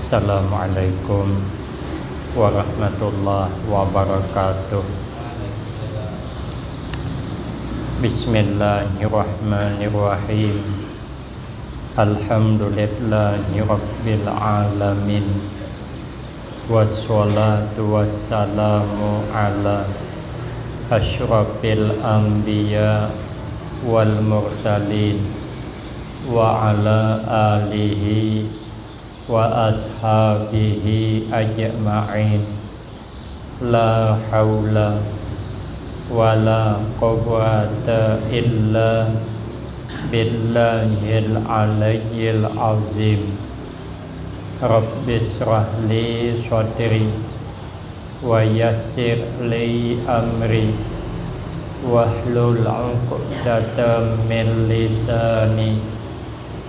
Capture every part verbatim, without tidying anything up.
Assalamualaikum warahmatullahi wabarakatuh. Bismillahirrahmanirrahim. Alhamdulillahi rabbil alamin. Wassalatu wassalamu ala asyrafil anbiya wal mursalin wa ala alihi wa ashabihi ajma'in. La haula wa la quwwata illa billahil aliyyil azim. Rabbi shrah li sadri wa yassir li amri wahlul 'uqdatam min lisani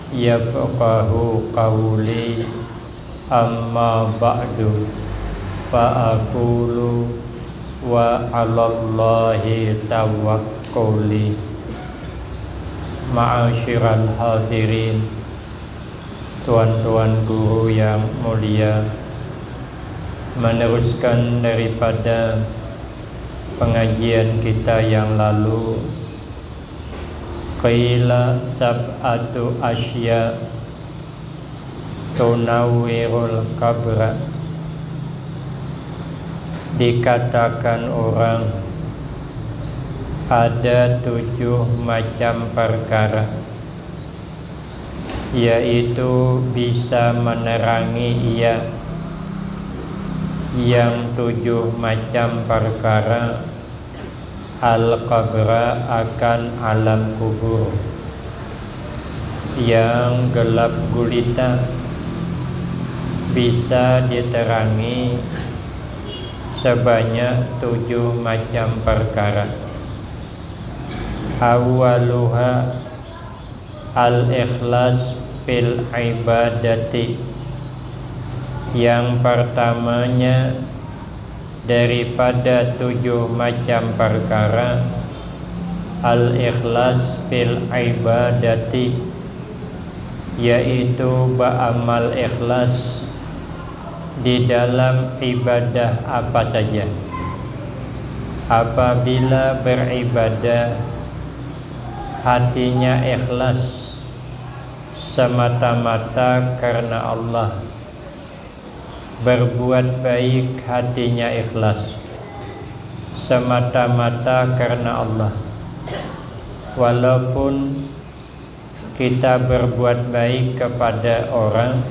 yafqahu qawli. Amma ba'du, fa aqulu wa 'alallahi tawakkuli. Ma'asyiral hadirin, tuan-tuan guru yang mulia, meneruskan daripada pengajian kita yang lalu, qila sab'atu asya tunawwirul qabra. Dikatakan orang ada tujuh macam perkara, yaitu bisa menerangi ia yang tujuh macam perkara al-qabra akan alam kubur yang gelap gulita bisa diterangi sebanyak tujuh macam perkara. Awaluha al-ikhlas fil ibadati. Yang pertamanya daripada tujuh macam perkara, al-ikhlas fil ibadati, yaitu baamal ikhlas di dalam ibadah apa saja. Apabila beribadah hatinya ikhlas semata-mata karena Allah, berbuat baik hatinya ikhlas semata-mata karena Allah, walaupun kita berbuat baik kepada orang,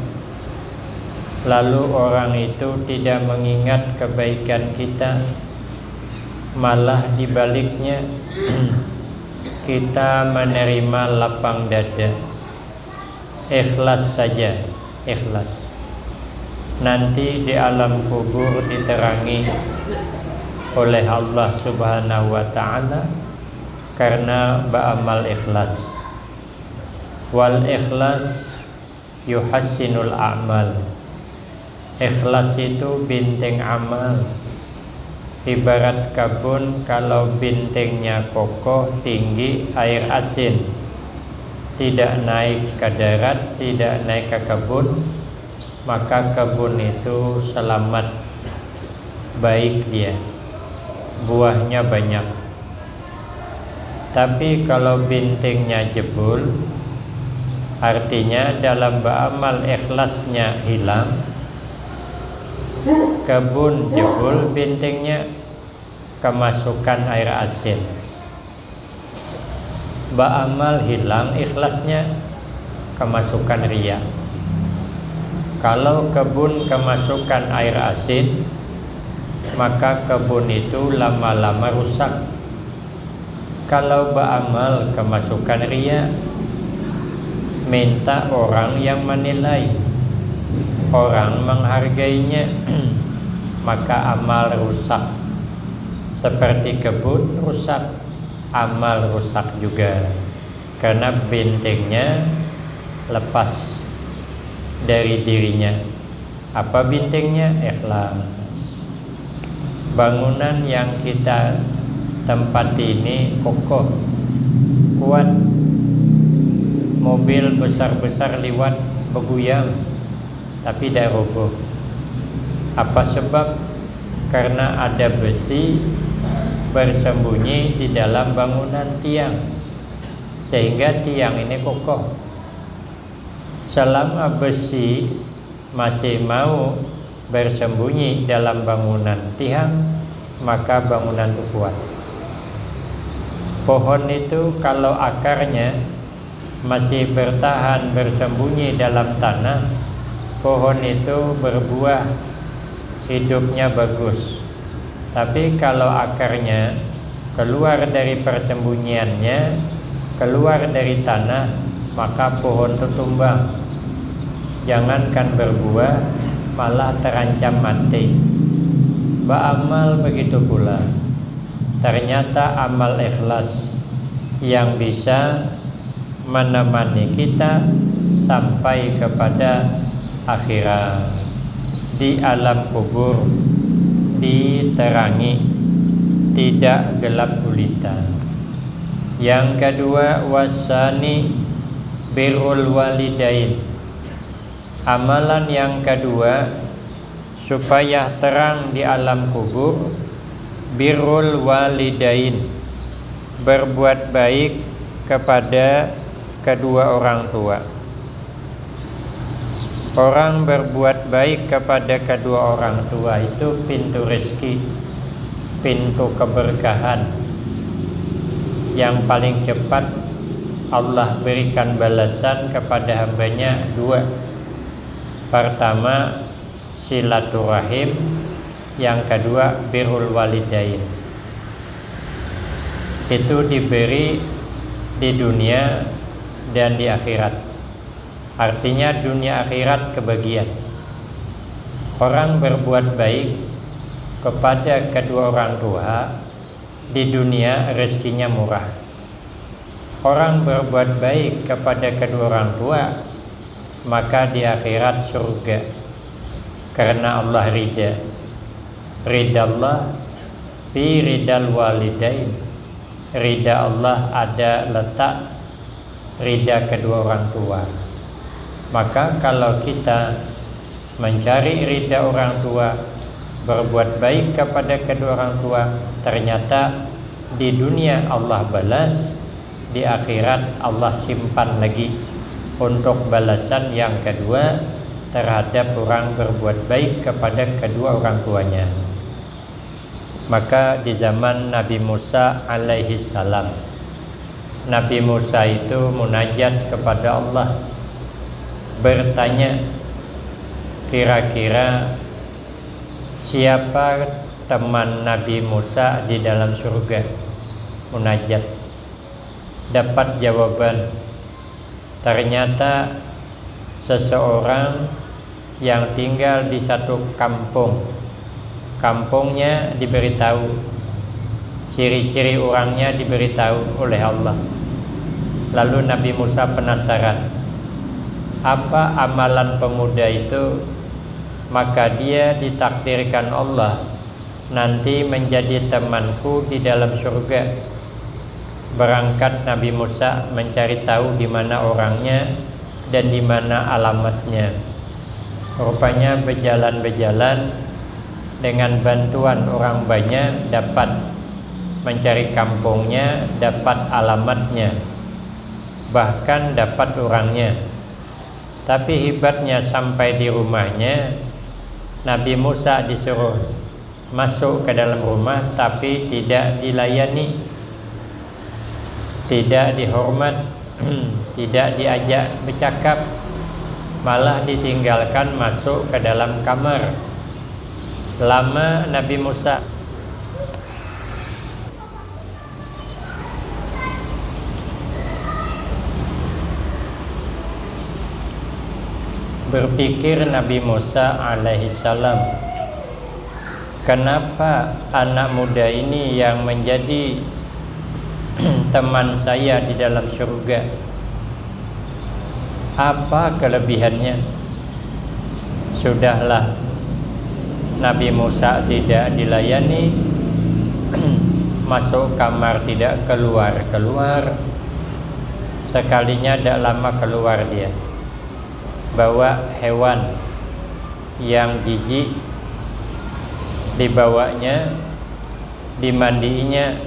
lalu orang itu tidak mengingat kebaikan kita, malah dibaliknya, kita menerima lapang dada. Ikhlas saja, ikhlas. Nanti di alam kubur diterangi oleh Allah Subhanahu wa Ta'ala karena baamal ikhlas. Wal ikhlas yuhassinul a'mal. Ikhlas itu binting amal. Ibarat kabun, kalau bintingnya kokoh, tinggi, air asin, tidak naik ke darat, tidak naik ke kebun, maka kebun itu selamat, baik dia, buahnya banyak. Tapi kalau bintingnya jebul, artinya dalam baamal ikhlasnya hilang, kebun jebul, bintingnya kemasukan air asin. Baamal hilang ikhlasnya, kemasukan riya. Kalau kebun kemasukan air asin, maka kebun itu lama-lama rusak. Kalau baamal kemasukan riya, minta orang yang menilai, orang menghargainya, maka amal rusak. Seperti kebun rusak, amal rusak juga. Karena bintingnya lepas dari dirinya. Apa bintingnya? Ikhlas. Bangunan yang kita tempati ini kokoh, kuat. Mobil besar-besar liwat, beguyang. tapi tidak rubuh. Apa sebab? Karena ada besi bersembunyi di dalam bangunan tiang, sehingga tiang ini kokoh. Selama besi masih mau bersembunyi dalam bangunan tiang, maka bangunan itu kuat. Pohon itu, kalau akarnya masih bertahan bersembunyi dalam tanah, pohon itu berbuah, hidupnya bagus. Tapi kalau akarnya keluar dari persembunyiannya, keluar dari tanah, maka pohon itu tumbang. Jangankan berbuah, malah terancam mati. Baamal begitu pula. Ternyata amal ikhlas yang bisa menemani kita sampai kepada akhirat, di alam kubur, diterangi, tidak gelap gulita. Yang kedua, wasani birrul walidain. Amalan yang kedua, supaya terang di alam kubur, birrul walidain, berbuat baik kepada kedua orang tua. Orang berbuat baik kepada kedua orang tua itu pintu rezeki, pintu keberkahan yang paling cepat Allah berikan balasan kepada hambanya dua. Pertama, silaturahim, yang kedua, birrul walidain. Itu diberi di dunia dan di akhirat. Artinya, dunia akhirat kebagian. Orang berbuat baik kepada kedua orang tua, di dunia rezekinya murah. Orang berbuat baik kepada kedua orang tua, maka di akhirat surga. Karena Allah ridha. Ridha Allah fi ridal walidain. Ridha Allah ada letak ridha kedua orang tua. Maka kalau kita mencari ridha orang tua, berbuat baik kepada kedua orang tua, ternyata di dunia Allah balas, di akhirat Allah simpan lagi untuk balasan yang kedua terhadap orang berbuat baik kepada kedua orang tuanya. Maka di zaman Nabi Musa alaihi salam, Nabi Musa itu munajat kepada Allah, bertanya, kira-kira siapa teman Nabi Musa di dalam surga? Munajat. Dapat jawaban. Ternyata seseorang yang tinggal di satu kampung. Kampungnya diberitahu, ciri-ciri orangnya diberitahu oleh Allah. Lalu Nabi Musa penasaran, apa amalan pemuda itu, maka dia ditakdirkan Allah nanti menjadi temanku di dalam surga. Berangkat Nabi Musa mencari tahu di mana orangnya dan di mana alamatnya. Rupanya bejalan-bejalan, dengan bantuan orang banyak dapat mencari kampungnya, dapat alamatnya, bahkan dapat orangnya. Tapi hebatnya, sampai di rumahnya, Nabi Musa disuruh masuk ke dalam rumah, tapi tidak dilayani, tidak dihormat, tidak diajak bercakap, malah ditinggalkan masuk ke dalam kamar. Lama Nabi Musa Berpikir Nabi Musa alaihi salam, kenapa anak muda ini yang menjadi teman saya di dalam surga? Apa kelebihannya? Sudahlah, Nabi Musa tidak dilayani, masuk kamar tidak keluar-keluar, sekalinya tidak lama keluar dia. Bawa hewan, yang jijik, dibawanya, dimandiinya,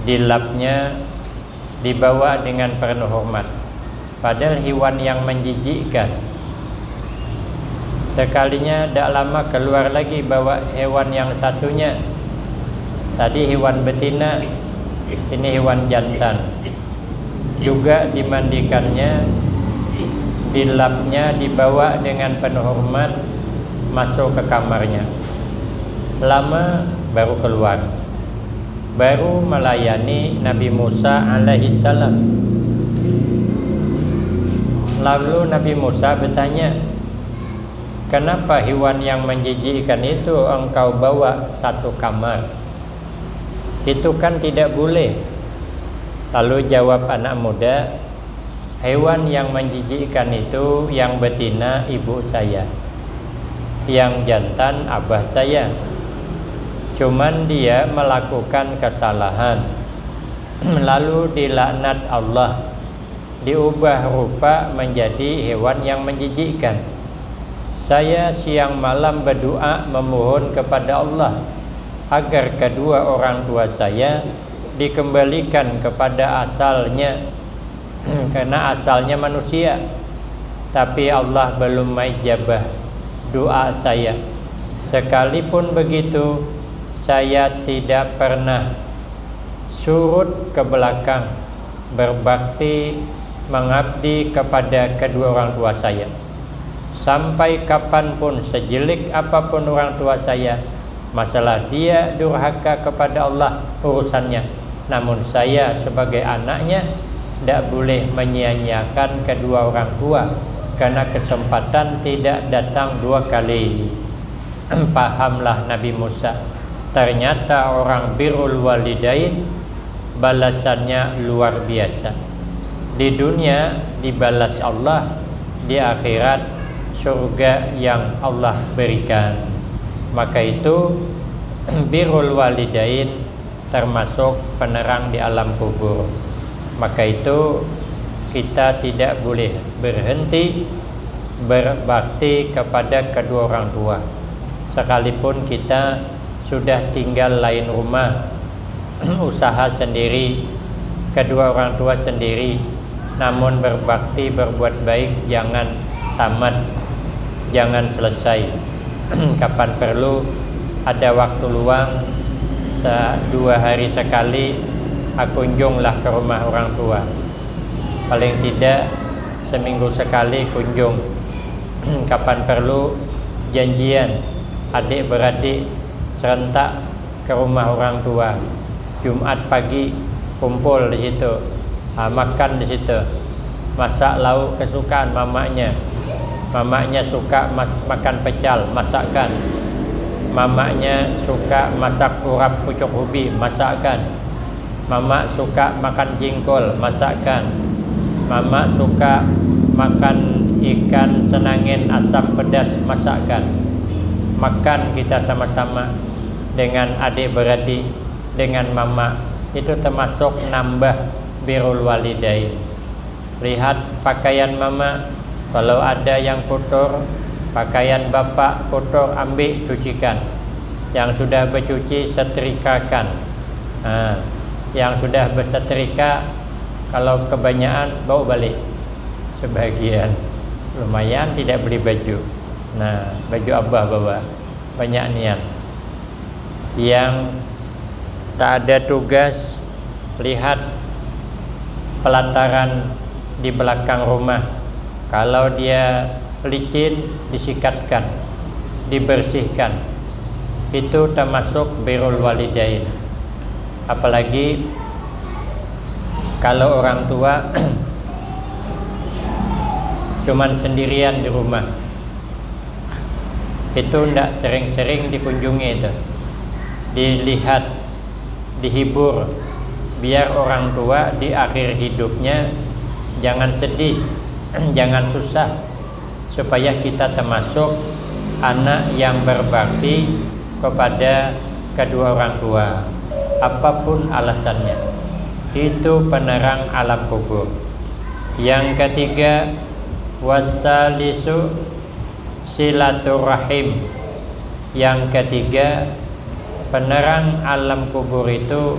dilapnya, dibawa dengan penuh hormat. Padahal hewan yang menjijikkan. Sekalinya dak lama keluar lagi bawa hewan yang satunya. Tadi hewan betina, ini hewan jantan. Juga dimandikannya, dilapnya, dibawa dengan penuh hormat masuk ke kamarnya. Lama baru keluar. Baru melayani Nabi Musa alaihissalam. Lalu Nabi Musa bertanya, "Kenapa hewan yang menjijikkan itu engkau bawa satu kamar? Itu kan tidak boleh." Lalu jawab anak muda, "Hewan yang menjijikkan itu yang betina ibu saya, yang jantan abah saya. Cuman dia melakukan kesalahan, lalu dilaknat Allah, diubah rupa menjadi hewan yang menjijikkan. Saya siang malam berdoa memohon kepada Allah agar kedua orang tua saya dikembalikan kepada asalnya, karena asalnya manusia. Tapi Allah belum maijabah doa saya. Sekalipun begitu, saya tidak pernah surut ke belakang berbakti, mengabdi kepada kedua orang tua saya. Sampai kapanpun, sejelek apapun orang tua saya, masalah dia durhaka kepada Allah, urusannya. Namun saya sebagai anaknya tidak boleh menyia-nyiakan kedua orang tua, karena kesempatan tidak datang dua kali." Pahamlah Nabi Musa. Ternyata orang birrul walidain balasannya luar biasa. Di dunia dibalas Allah, di akhirat surga yang Allah berikan. Maka itu, birrul walidain termasuk penerang di alam kubur. Maka itu, kita tidak boleh berhenti berbakti kepada kedua orang tua. Sekalipun kita sudah tinggal lain rumah, usaha sendiri, kedua orang tua sendiri, namun berbakti, berbuat baik jangan tamat, jangan selesai. Kapan perlu, ada waktu luang, sa-, dua hari sekali, ah, kunjunglah ke rumah orang tua. Paling tidak seminggu sekali kunjung. Kapan perlu, janjian, adik beradik serentak ke rumah orang tua. Jumat pagi kumpul di situ, ah, makan di situ. Masak lauk kesukaan mamaknya. Mamaknya suka mas-, makan pecal, masakkan. Mamaknya suka masak urap pucuk ubi, masakkan. Mamak suka makan jingkol, masakkan. Mamak suka makan ikan senangin asam pedas, masakkan. Makan kita sama-sama dengan adik beradik, dengan mamak. Itu termasuk nambah birrul walidain. Lihat pakaian mama, kalau ada yang kotor, pakaian bapak kotor, ambil cucikan. Yang sudah bercuci, setrikakan. Nah, yang sudah bersetrika, kalau kebanyakan, bawa balik sebagian. Lumayan tidak beli baju. Nah, baju abah bawa, banyak nian. Yang tak ada tugas, lihat pelataran di belakang rumah. Kalau dia licin, disikatkan, dibersihkan. Itu termasuk birrul walidain. Apalagi kalau orang tua cuman sendirian di rumah, itu ndak sering-sering dikunjungi itu. Dilihat, dihibur, biar orang tua di akhir hidupnya jangan sedih, jangan susah, supaya kita termasuk anak yang berbakti kepada kedua orang tua, apapun alasannya. Itu penerang alam kubur. Yang ketiga, wasalisu, Silaturahim. Yang ketiga, penerang alam kubur itu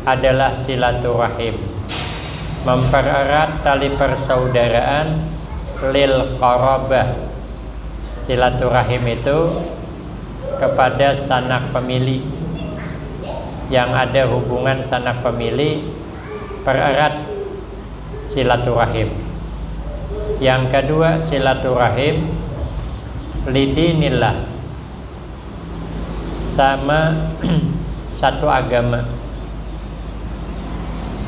adalah silaturahim. Mempererat tali persaudaraan lil qarabah. Silaturahim itu kepada sanak pemili. Yang ada hubungan sanak pemili, pererat silaturahim. Yang kedua, silaturahim lidinillah, sama satu agama.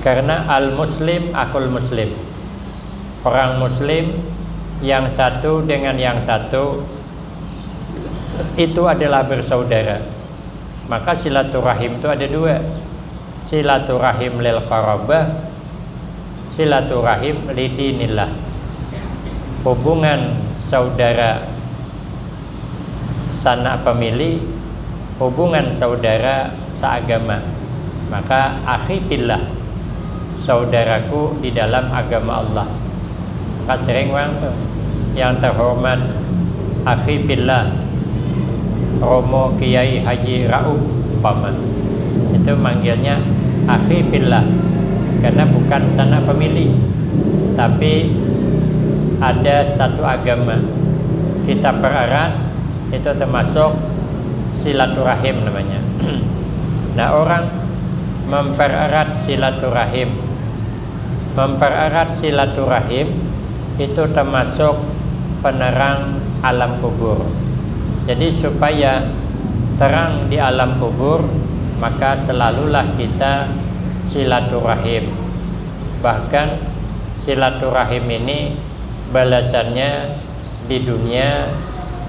Karena al muslim akul muslim, orang muslim yang satu dengan yang satu itu adalah bersaudara. Maka silaturahim itu ada dua. Silaturahim lil qarabah, silaturahim lidinillah. Hubungan saudara sanak pemili, hubungan saudara seagama. Maka akhi fillah, saudaraku di dalam agama Allah. Maka sering orang tuh, yang terhormat akhi fillah, Romo Kiai Haji Rauf umpama, itu manggilnya akhi fillah, karena bukan sanak pemili, tapi ada satu agama. Kita pererat, itu termasuk silaturahim namanya. Nah, orang mempererat silaturahim. Mempererat silaturahim itu termasuk penerang alam kubur. Jadi, supaya terang di alam kubur, maka selalulah kita silaturahim. Bahkan silaturahim ini balasannya di dunia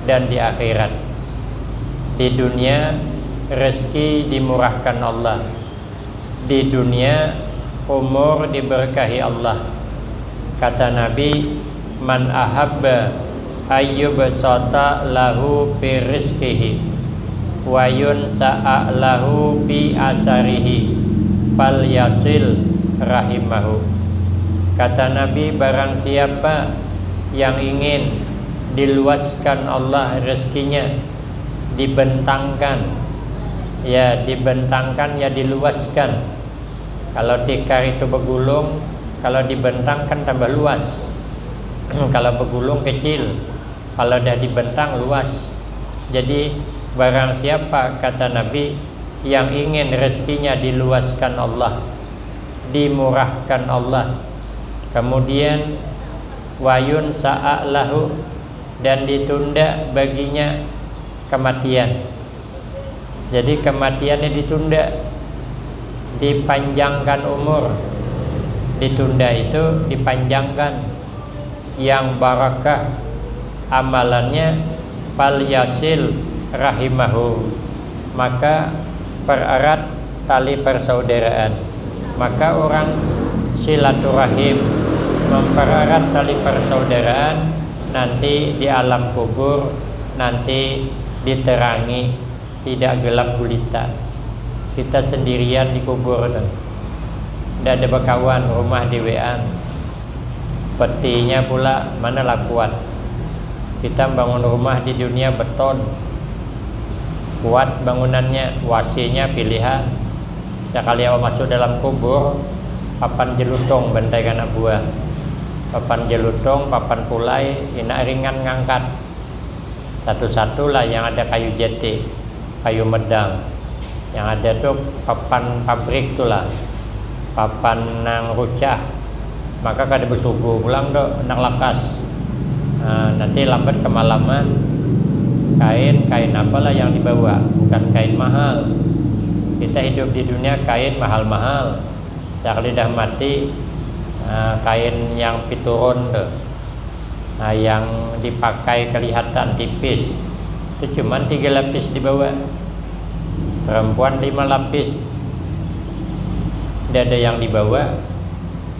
dan di akhirat. Di dunia, rezeki dimurahkan Allah. Di dunia, umur diberkahi Allah. Kata Nabi, "Man ahabba ayyubsata lahu fi rizqihi wa yunsa'a lahu fi asarihi, falyasil rahimahu." Kata Nabi, barang siapa yang ingin diluaskan Allah rezekinya, dibentangkan, ya, dibentangkan, ya, diluaskan. Kalau tikar itu begulung, kalau dibentang kan tambah luas. Kalau begulung kecil, kalau dah dibentang luas. Jadi, barang siapa, kata Nabi, yang ingin rezekinya diluaskan Allah, dimurahkan Allah, kemudian wa yunsa'a lahu, dan ditunda baginya kematian. Jadi, kematiannya ditunda, dipanjangkan umur. Ditunda itu dipanjangkan, yang barakah amalannya, falyasil rahimahu, maka pererat tali persaudaraan. Maka orang silaturahim, mempererat tali persaudaraan, nanti di alam kubur, nanti diterangi, tidak gelap gulita. Kita sendirian dikubur tu. Ndak ada bakawan, rumah dewean. Petinya pula manalah kuat. Kita bangun rumah di dunia beton. Kuat bangunannya, wasinya pilihan. Sakali awak masuk dalam kubur, papan jelutung bantai ka anak buah. Papan jelutung, papan pulai, inak ringan ngangkat. Satu-satulah yang ada kayu jati, kayu medang. Yang ada tu papan pabrik tu lah, papan nang rucah. Maka kada besuguh pulang tu, handak lakas. Nah, nanti lambat kemalaman, kain, kain apalah yang dibawa? Bukan kain mahal. Kita hidup di dunia kain mahal-mahal. Sakali dah mati, nah, kain yang piturun tu. Nah, yang dipakai kelihatan tipis. Itu cuman tiga lapis dibawa. Perempuan lima lapis. Tidak ada yang dibawa.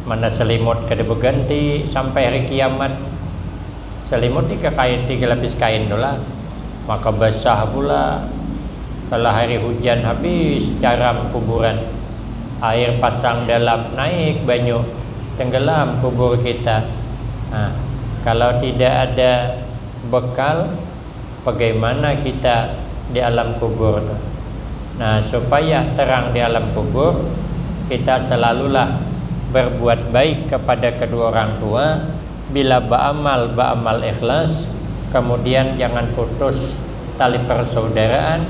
Mana selimut kada berganti sampai hari kiamat. Selimut tiga kain, tiga lapis kain tu lah. Maka basah pula. Kalau hari hujan, habis caram kuburan. Air pasang dalam, naik banyu, tenggelam kubur kita. Nah, kalau tidak ada bekal bagaimana kita di alam kubur tu. Nah, supaya terang di alam kubur, kita selalulah berbuat baik kepada kedua orang tua, bila baamal, baamal ikhlas, kemudian jangan putus tali persaudaraan,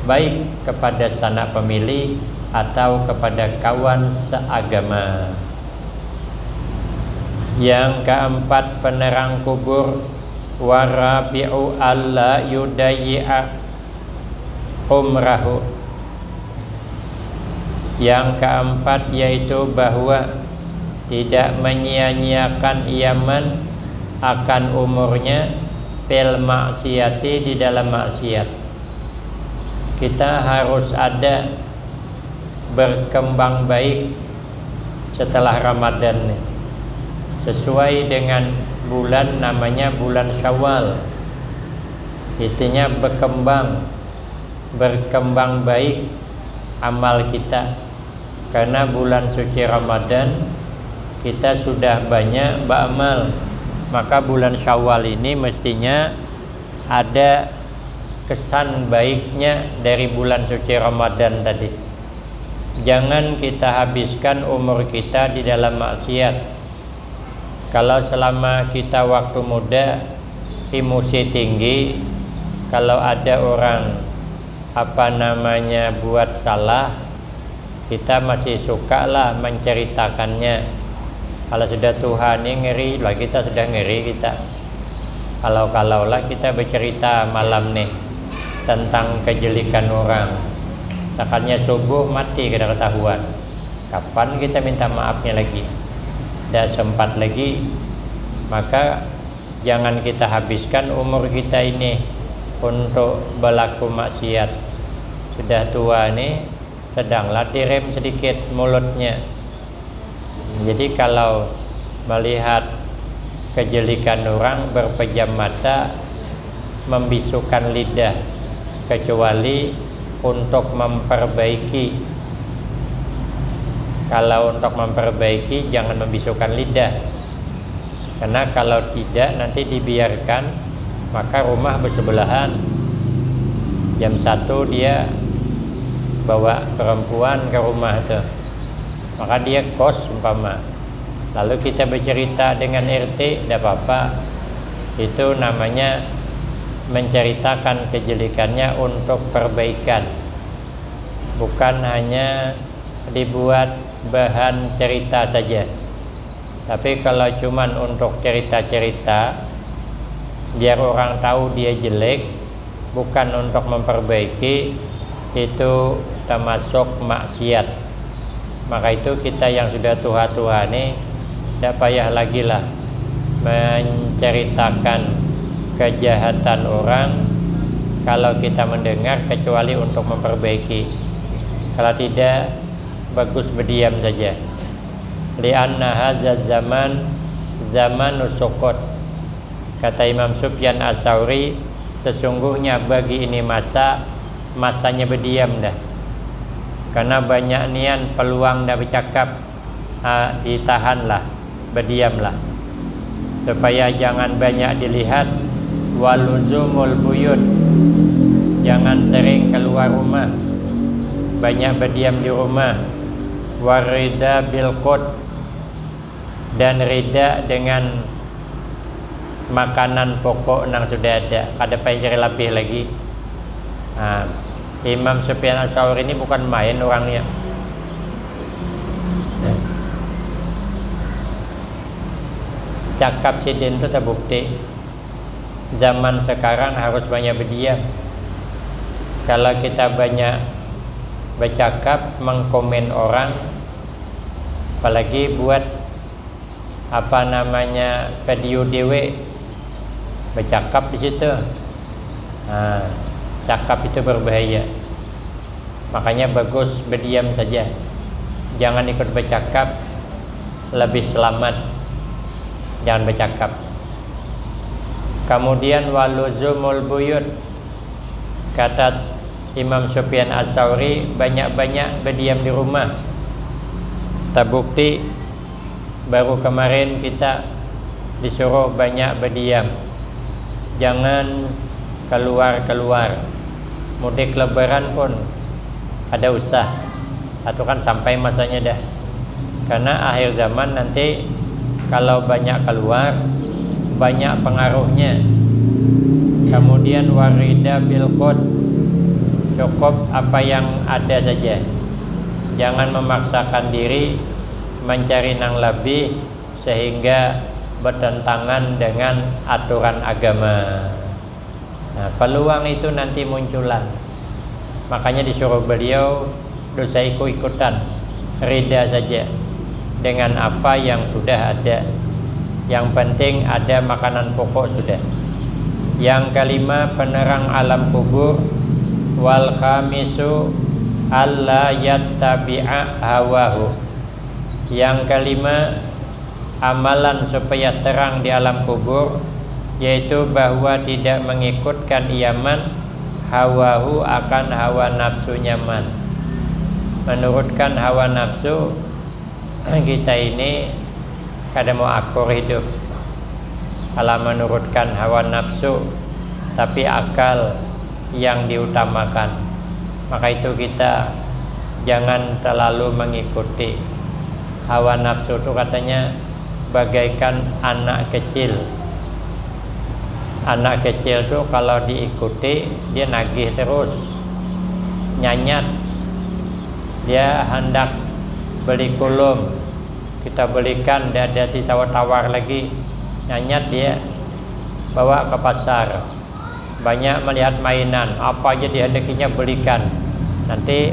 baik kepada sanak pemilih atau kepada kawan seagama. Yang keempat, penerang kubur, warabi'u alla yudayyi'a umrahu. Yang keempat yaitu bahwa tidak menyia-nyiakan iaman akan umurnya fil maksiati, di dalam maksiat. Kita harus ada berkembang baik setelah Ramadan nih. Sesuai dengan bulan, namanya bulan Syawal. Intinya berkembang, berkembang baik amal kita. Karena bulan suci Ramadan kita sudah banyak beramal, maka bulan Syawal ini mestinya ada kesan baiknya dari bulan suci Ramadan tadi. Jangan kita habiskan umur kita di dalam maksiat. Kalau selama kita waktu muda, emosi tinggi, kalau ada orang, apa namanya, buat salah, kita masih suka lah menceritakannya. Kalau sudah tuha nih, ngeri lah, kita sudah ngeri kita. Kalau-kalau lah kita bercerita malam nih tentang kejelekan orang. Misalkannya subuh mati, kada ketahuan. Kapan kita minta maafnya lagi? Tidak sempat lagi. Maka jangan kita habiskan umur kita ini untuk berlaku maksiat. Sudah tua nih, sedanglah direm sedikit mulutnya. Jadi kalau melihat kejelekan orang, berpejam mata, membisukan lidah, kecuali untuk memperbaiki. Kalau untuk memperbaiki, jangan membisukan lidah. Karena kalau tidak, nanti dibiarkan, maka rumah bersebelahan. Jam satu dia bawa perempuan ke rumah tu, maka dia kos umpama. Lalu kita bercerita dengan R T, tidak apa-apa. Itu namanya menceritakan kejelekannya untuk perbaikan. Bukan hanya dibuat bahan cerita saja. Tapi kalau cuman untuk cerita-cerita, biar orang tahu dia jelek, bukan untuk memperbaiki, itu termasuk maksiat. Maka itu kita yang sudah tua-tua nih, tidak payah lagi lah menceritakan kejahatan orang kalau kita mendengar, kecuali untuk memperbaiki. Kalau tidak, bagus berdiam saja. Lianna hadza zaman zamanu sukut. Kata Imam Sufyan As-Sauri, sesungguhnya bagi ini masa, masanya berdiam dah. Karena banyak nian peluang dah bercakap, ah, ditahanlah, berdiamlah. Supaya jangan banyak dilihat, waluzumul buyut, jangan sering keluar rumah, banyak berdiam di rumah, warida bilkut, dan rida dengan makanan pokok nang sudah ada, kada payah cari labih lagi. Nah, Imam Sufyan As-Sauri ini bukan main orangnya. Cakap sidin tu terbukti. Zaman sekarang harus banyak berdiam. Kalau kita banyak bercakap, mengkomen orang, apalagi buat, apa namanya, video dewe, bercakap di situ. Nah, cakap itu berbahaya. Makanya bagus berdiam saja. Jangan ikut bercakap, lebih selamat. Jangan bercakap. Kemudian waluzumul buyut. Kata Imam Sufyan As-Sauri, banyak-banyak berdiam di rumah. Terbukti baru kemarin kita disuruh banyak berdiam. Jangan keluar-keluar. Mudik lebaran pun kada usah. Atau kan sampai masanya dah. Karena akhir zaman nanti kalau banyak keluar, banyak pengaruhnya. Kemudian warida bil qad, cukup apa yang ada saja. Jangan memaksakan diri mencari nang lebih sehingga bertentangan dengan aturan agama. Nah, peluang itu nanti munculan. Makanya disuruh beliau dosa ikut-ikutan, rida saja dengan apa yang sudah ada. Yang penting ada makanan pokok sudah. Yang kelima, penerang alam kubur. Wal khamisu, alla yattabi'a hawahu. Yang kelima, amalan supaya terang di alam kubur, yaitu bahwa tidak mengikutkan iaman hawahu, akan hawa nafsunya man. Menurutkan hawa nafsu, kita ini kada mau akur hidup. Kalau menurutkan hawa nafsu, tapi akal yang diutamakan, maka itu kita jangan terlalu mengikuti. Hawa nafsu itu katanya bagaikan anak kecil. Anak kecil tuh kalau diikuti, dia nagih terus, nyanyat. Dia hendak beli kulum, kita belikan, dia ada ditawar-tawar lagi, nyanyat dia, bawa ke pasar. Banyak melihat mainan, apa aja dihendakinya belikan. Nanti,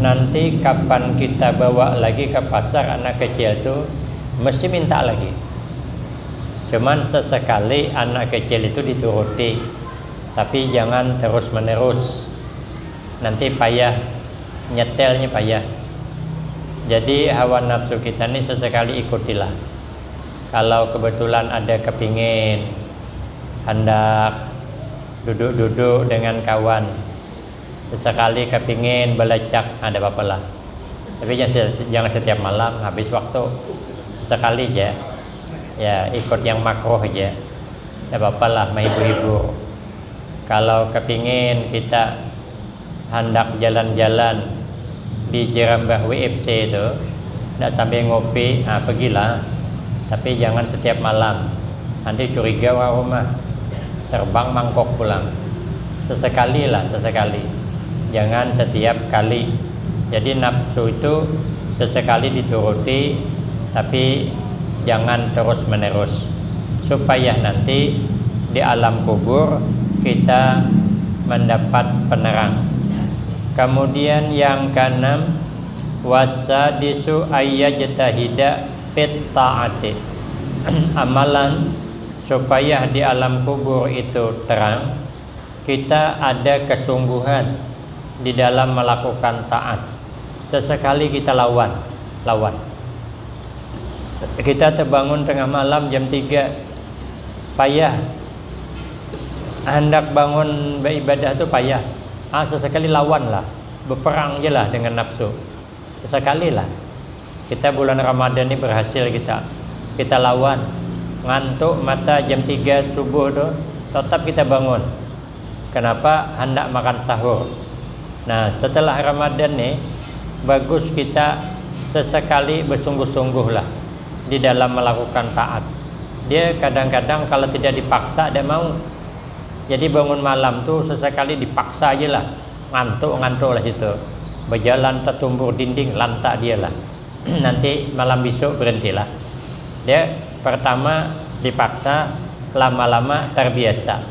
nanti kapan kita bawa lagi ke pasar anak kecil tuh, mesti minta lagi. Cuman sesekali anak kecil itu dituruti, tapi jangan terus-menerus. Nanti payah, nyetelnya payah. Jadi hawa nafsu kita nih sesekali ikutilah. Kalau kebetulan ada kepingin, hendak duduk-duduk dengan kawan, sesekali kepingin belecak, ada apa-apa lah. Tapi jangan, jangan setiap malam, habis waktu. Sekali aja. Ya, ikut yang makruh aja. Ada apa-apa lah, menghibur-hibur. Kalau kepingin kita hendak jalan-jalan di Jerambah W F C itu, ndak sambil ngopi, nah, pergilah. Tapi jangan setiap malam. Nanti curiga orang rumah. Terbang mangkok pulang. Sesekali lah, sesekali. Jangan setiap kali. Jadi nafsu itu sesekali dituruti, tapi jangan terus-menerus. Supaya nanti di alam kubur kita mendapat penerang. Kemudian yang keenam, wasadisu ayyajtahida fit ta'ati. Amalan supaya di alam kubur itu terang, kita ada kesungguhan di dalam melakukan taat. Sesekali kita lawan, lawan. Kita terbangun tengah malam jam tiga, payah. Hendak bangun beribadah tu payah. Ah, sesekali lawan lah, berperang je lah dengan nafsu. Sesekali lah. Kita bulan Ramadan ni berhasil kita. Kita lawan. Ngantuk mata jam tiga subuh tu, tetap kita bangun. Kenapa? Hendak makan sahur. Nah, setelah Ramadan ni, bagus kita sesekali bersungguh-sungguh lah di dalam melakukan taat. Dia kadang-kadang kalau tidak dipaksa, tidak mau. Jadi bangun malam tu sesekali dipaksa aja lah. Ngantuk-ngantuk lah situ. Berjalan tetumbur dinding, lantak dia lah. Nanti malam besok berhentilah. Dia pertama dipaksa, lama-lama terbiasa.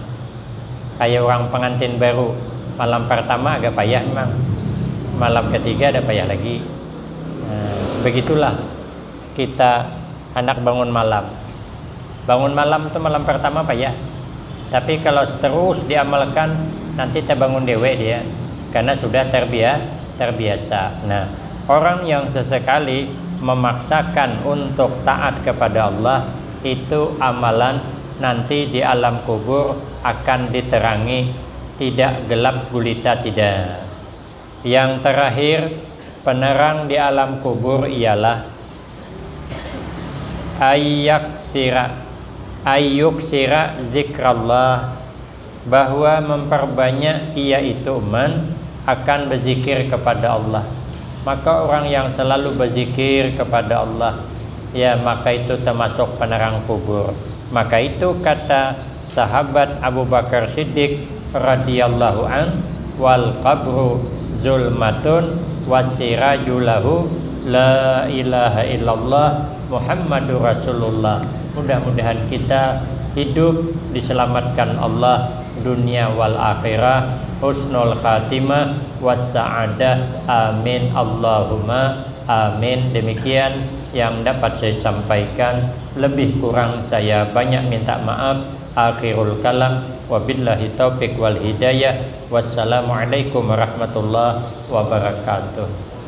Kayak orang pengantin baru, malam pertama agak payah memang. Malam ketiga ada payah lagi. Nah, begitulah kita hendak bangun malam. Bangun malam tu malam pertama payah. Tapi kalau terus diamalkan, nanti terbangun dewek dia. Karena sudah terbia-, terbiasa. Nah, orang yang sesekali memaksakan untuk taat kepada Allah, itu amalan nanti di alam kubur akan diterangi, tidak gelap gulita, tidak. Yang terakhir, penerang di alam kubur ialah ayyaksira Ayyuksira zikrallah, bahwa memperbanyak ia itu man akan berzikir kepada Allah. Maka orang yang selalu berzikir kepada Allah, ya, maka itu termasuk penerang kubur. Maka itu kata sahabat Abu Bakar Siddiq radhiyallahu an, "Wal qabru zulmatun wasiraju lahu la ilaha illallah Muhammadur Rasulullah." Mudah-mudahan kita hidup diselamatkan Allah dunia wal akhirah, husnul khatimah, was sa'adah. Amin, Allahumma amin. Demikian yang dapat saya sampaikan, lebih kurang saya banyak minta maaf. Akhirul kalam, wabillahi taufiq wal hidayah. Wassalamualaikum warahmatullahi wabarakatuh.